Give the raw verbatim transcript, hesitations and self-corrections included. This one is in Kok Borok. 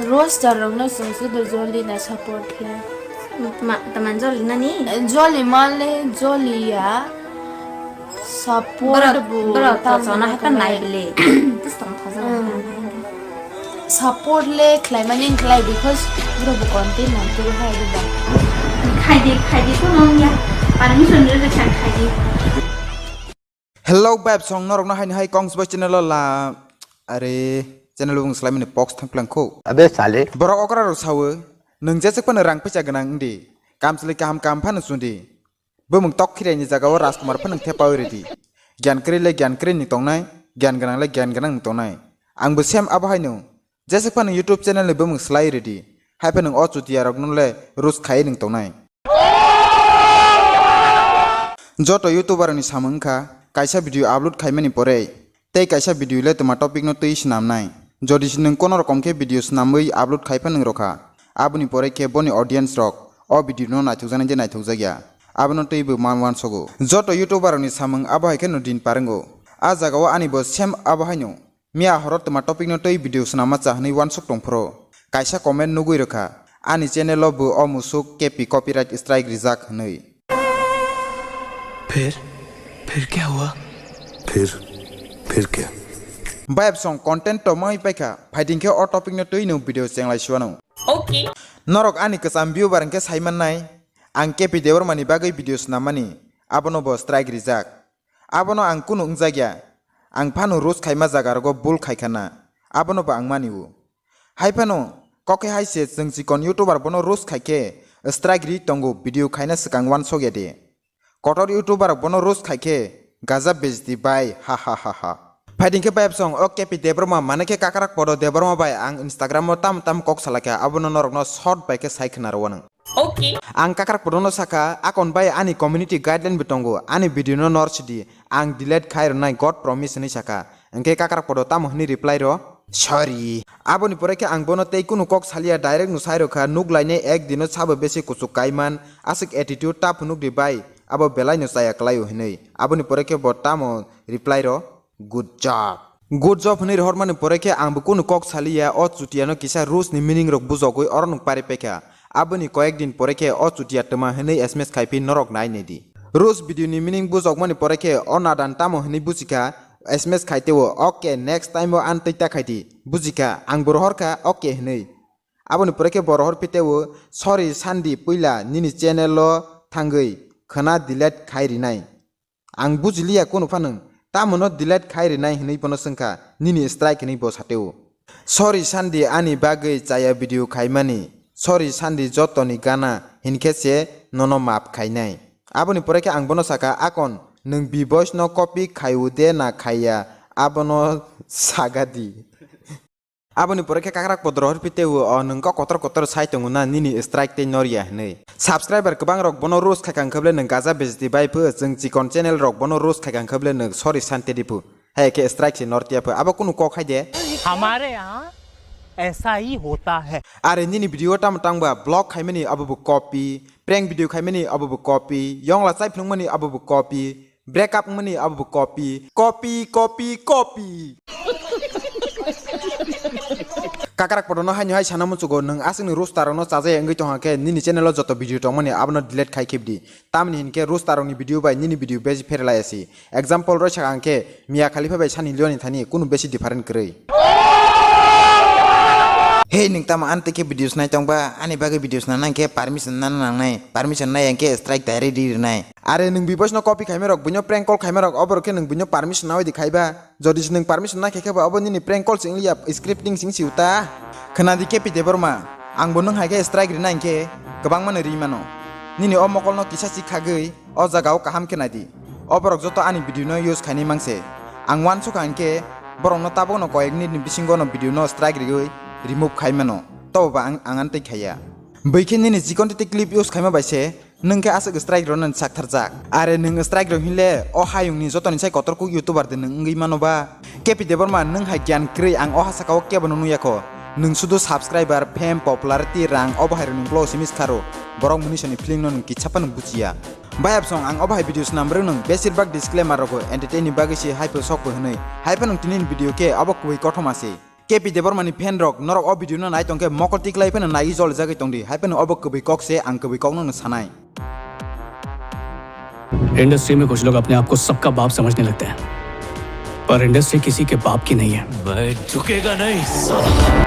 Roaster rokno chwng sudu jolina support khe. Ma, taman joli nani? Joli male joli ya. Support Borok, bo borok to tamo chona hata nai bile. Tis tong thoja. Hmm. Support le khlai mani khlai because bro bo content nang turu hai ba. Khai di, khai di ko nong ya. Permission re re khai khai di. Hello, vibes, song norok no hai hai Kongs Boy channel o la. Are, channel bung slai mani box thang plang kho. Abe sale. Borok okra rok sawo. Nung jesek phano rang pisa ganang di. Kam sli kaham kam phano sundi. Bumung tok khirai ni jaga o Rajkumar phano thepa oi redi. Gyan kwrwi le gyan kwrwi ni tongnai, gyan ganang le gyan ganang ni tongnai. Ang bo same abo hai no. Jesek phano YouTube channel ni bumung slai redi. Hai phano o chutia rok no le roast khai ni tongnai. Joto YouTuber ni samung kha, kaisa video upload khaimani pore, tei kaisa video le twma topic no twi swnamnai. Jodi se nwng kono rokom khe video swnamwi upload khai phano rokha, aboni pore khe boni audience rok o video no naithokjaknai je naithokjakya, abono twi bo man uansogo. Joto YouTuber rokni samung abo hai kheno din parango. A jagao ani bo same abo haino. Miya horo twma topic no twi video swnamma cha hwnwi uansuk tongphuru. Kaisa comment nugwi rwkha, ani channel o bo o musuk K P copyright strike rijak hwnwi. फिर फिर क्या हुआ? फिर फिर क्या? Bayap song content to mai paikha, phaiding khe o topic no twi no video chenglai suano. Okay. Norok ani kwcham viewer hwnkhe sai mannai, ang K P Debbarma ni bagwi video swnam mani, abono bo strike rijak. Abono ang kunu wngjakya, ang phano roast khaima jaga rogo bul khaikha na, abono bo ang mani o. Hai phano, kok khe hai se chwng chikon YouTuber bono roast khai khe, strike ri tongo video khaina swkang uansok ya de. Kotor YouTuber rok bono roast khai khe, gajab bejti bai, ha ha ha ha. Phaiding khe bayap song, o K P Debbarma, mane khe Kakrak Podo Debbarma bai ang Instagram o tam tam kok salai kha, abono norok no short bai khe sai khna rw nang. Okay. Ang Kakrak Podo no sakha, akon bai ani community guideline bo tongo, ani video no nor sidi, ang delete khai rwnai, God promise hwnwi sakha. Hwnkhe Kakrak Podo tamo hwnwi reply ro? Sorry. Aboni pore khe ang bono tei kunu kok saliya, direct no sai rokha, nuk lainai ek dino sabo besi kuchuk kaiman, aswk attitude ta phunuk di bai, abo belai no chaya kwlaio hinwi. Aboni pore khe bo tamo reply ro? Good job. Good job hinwi rohormani pore khe ang bo kunu kok saliya, o chutiano kisa roast ni meaning rok bujogwi oro nuk pari paikha. Aboni koyek din pore khe o chutia twma hinwi S M S khai phi norok nai nai di. Roast video ni meaning bujokmani pore khe o nadan tamo hinwi bujikha, S M S khai teo, "Okay, next time o ang twi ta khai di." Bujikha, ang bo rohor kha, "Okay," hinwi. Aboni pore khe bo rohor phi teo, "Sorry, Sandi, puila nini channel o thangwi khwna delete khai rinai." Ang bujiliya kunu phano, tamo no delete khai rinai hinwi bono swngkha, nini strike hinwi bo sateo. Sorry Sandi, ani bagwi chaya video khaimani. Sorry Sandi, jotoni gana hinkhe se nono maap khainai. Aboni pore khe ang bono saka, "Akon, nwng B voice no copy khaiu de na khaiya, abono sagadi." Aboni pore khe Kakrak Podro horphi teo, "O nwng kok kotor kotor sai tongo na, nini strike tei norya," hinwi. Subscriber kwbang rok bono roast khai kha hwnkhe bole nwng gaja bejti bai phu, chwng chikon channel rok bono roast khai kha hwnkhe bole nwng sorry Sandi di phu. Hai khe strike se nortiya phu, abo kunu kok hai de. हमारे यहाँ ऐसा ही होता है। Are nini video tamo tangba, vlog khaimani abo bo copy, prank video khaimani abo bo copy, yongla chai phunukmani abo bo copy, break up wngmani abo bo copy, copy, copy, copy. Kakrak Podo no haino hai sana muchugo, nwng aswkni roaster rokno chajai wngwi tongkha khe nini channel o joto video tongmani abono delete khai khibdi. Tamni hinkhe roaster rokni video bai nini video besi pherelai asi. Example roi saka hwnkhe Mia Khalifa bai Sunny Leone ni thani kunu besi different kwrwi. Hey, nwng tamo ani tei khe videos nai tongba? Ani bagwi videos nana hwnkhe permission nana nangnai. Permission nai hwnkhe strike direct ri rwnai. Are nwng B voice no copy khaima rok, buino prank call khaima rok, oborok khe nwng buino permission nawi di khaiba? Jodi se nwng permission nai khe khe ba obo nini prank call se wngliya, scripting sing si uta. Khwna di K P Debbarma, ang bo nwng hai khe strike rina hinkhe kwbangma no ri mano. Nini o mokol no kisa si khagwi o jaga o kaham khe nai di. O borok joto ani video no use khainai mang se. Ang uansukha hinkhe borok no tabuk no koyek minute ni bisingo no video no strike riwi remove khai mano. Tobo ba ang, ang ani tei khaiya. Bwikhe nini chikon tete clip use khaima bai se. Nwng khe aswk strike rwna sak tharjak. Are nwng strike rw hinle o hayungni jotoni sai kotor kuk YouTuber de nwng wngwi mano ba? K P Debbarma, nwng hai giyan kwrwi, ang o ha saka o kebo no nukya kho. Nwng sudu subscriber, fame, popularity, rang, obo hai rwni blo simi skaro. Borok mwnwi soni feeling no nwng kitsa phano bujiya. Bayap song ang obo hai video swnam rw nwng besir bak disclaimer rogo entertain ni bagwi se hai pho sok pho hwnwi. Hai phano tini ni video khe obo kubui kothoma se. K P Debbarma ni fan rok, norok o video no nai tongkhe mokol tiklai phano nai jol jagwi tongdi, hai phano obo kwbwi kok se, ang kwbwi kok no sanai. Industry में कुछ लोग अपने आप को सबका बाप समझने लगते हैं, पर इंडस्ट्री किसी के बाप की नहीं है। मैं झुकेगा नहीं साला।